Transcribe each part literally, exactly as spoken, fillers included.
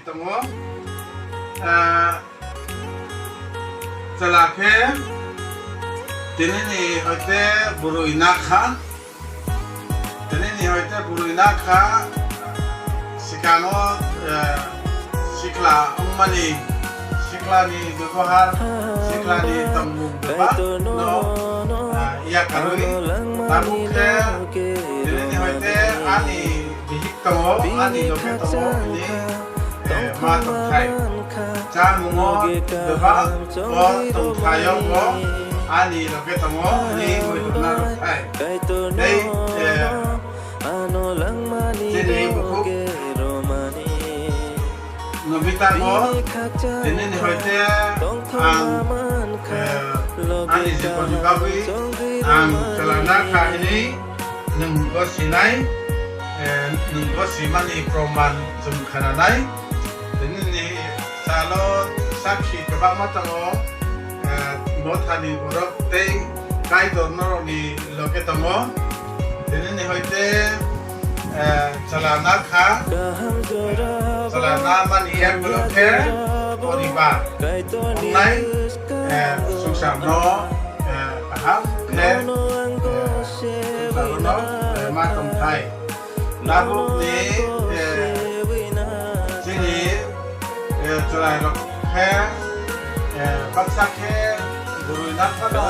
Tongo, eh, chwla khe tinini hoite bwrwi nakha, tinini hoite bwrwi nakha, swkango, eh, sikla wngmani, siklani bebohar, siklani tongmung bebak no, eh, yakarwi, tabuk khe tinini hoite ani bihik tongo, ani loge tongo, hwnwi, eh, ma tongthai. Chamungo bebak o tongthaio bo ani loge tongo, hwnwi muitukna rwkthai. Tei, eh, chini bukhuk Nobita bo, tinini hoite ang, eh, ani jibonni bagwi ang chwla nakha hwnwi nwng bo sinai, eh, nwng bo simani proman chwng khananai. Tinini salo sakhi kwbangma tongo, eh, mothani borok tei Kaitor norokni loge tongo. Tinini hoite, eh, chwla nakha, chwla namani yak bolokhe poribar wngnai, eh, swngcharno, eh, kaham khe, eh, swngcharno, eh, ma tongthai. Tabukni, eh, chini, eh, chwrairok khe, eh, baksa khe bwrwi naphano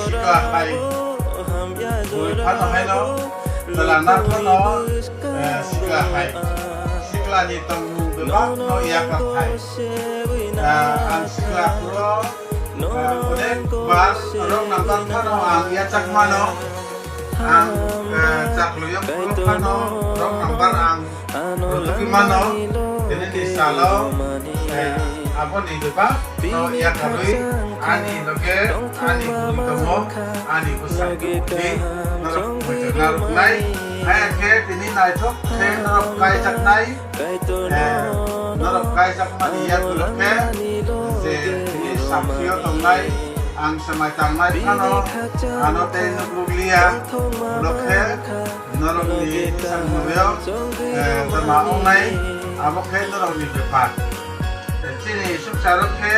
sikla hai, bwrwi phano haino chwla naphano, eh, sikla hai. Siklani tongmung bebakno yakar thai. Eh, ang sikla phuru, eh, onek bar rok nangkar phano ang yachak mano. Ang, eh, chaklo yang puro phano rok nangbar ang rutuki mano, tini ni salo, eh, aboni bebak no yakarwi ani loge ani bwrwi tongo, ani bwsai tongo di norok muitu narwknai. Haya khe tini naithok khe norok kaijaknai. Eh, norok kaijakmani yak ulo khe je tini saphio tongnai, ang swmai tangnai phano ano tei nuklukliya, ulo khe norokni samungyo, eh, tama ongnai, abo khe norokni bepar. Eh, chini swngcharo khe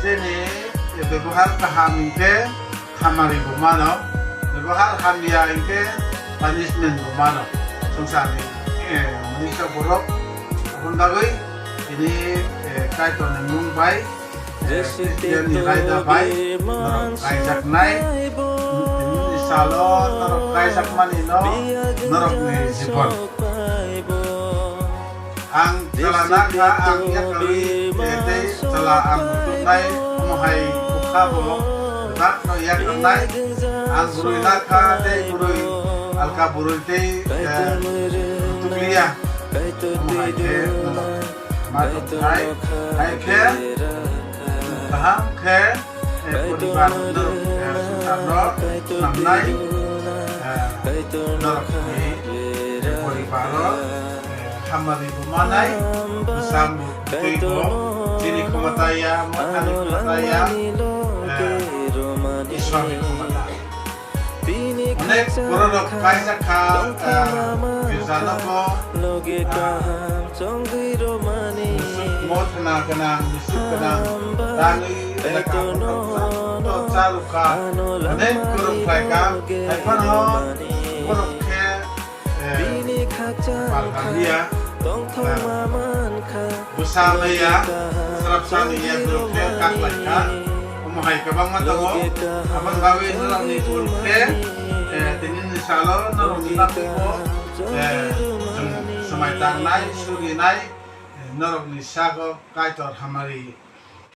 chini bebohar kaham hwnkhe hamari bo mano, bebohar hamya hwnkhe punishment bo mano. Swngcharni, eh, mungsa borok aboni bagwi tini, eh, Kaitorni mung bai, eh, Christianni raida bai norok kaijaknai. Tini salo norok kaijakmani no norokni jibon. Ang chwla nakha, ang yakarwi, eh, tei chwla ang tuknai, omo hai bwkha bo bebak no yakarnai. Ang bwrwi nakha, tei bwrwi alka bwrwi tei, eh, tukliya. Omo hai khe no ma tongthai, hai khe kaham khe, eh, poribar norok, eh, swngcharno swnamnai, eh, norokni, eh, poribaro, eh, hamari bo manai, bwsang bo twi bo, chini khomota ya, mothani khomota ya, eh, Ishwarni khomota. Onek bororok kaijak kha, ah, girja nogo, ah, musuk mothana gwnang, musuk gwnang, rangwi elaka borok charwkha, onek kwrwng khlaikha, haiphano borok khe, eh, pal hamya, ah, bwsa maya, srapsa ni yak rok khe kaklaikha. Omo hai kwbangma tongo. Aboni bagwi norokni phul khe, eh, tinini salo norokni bagwi bo, eh, chwng swmai tangnai, surinai, eh, norokni sago Kaitor hamari.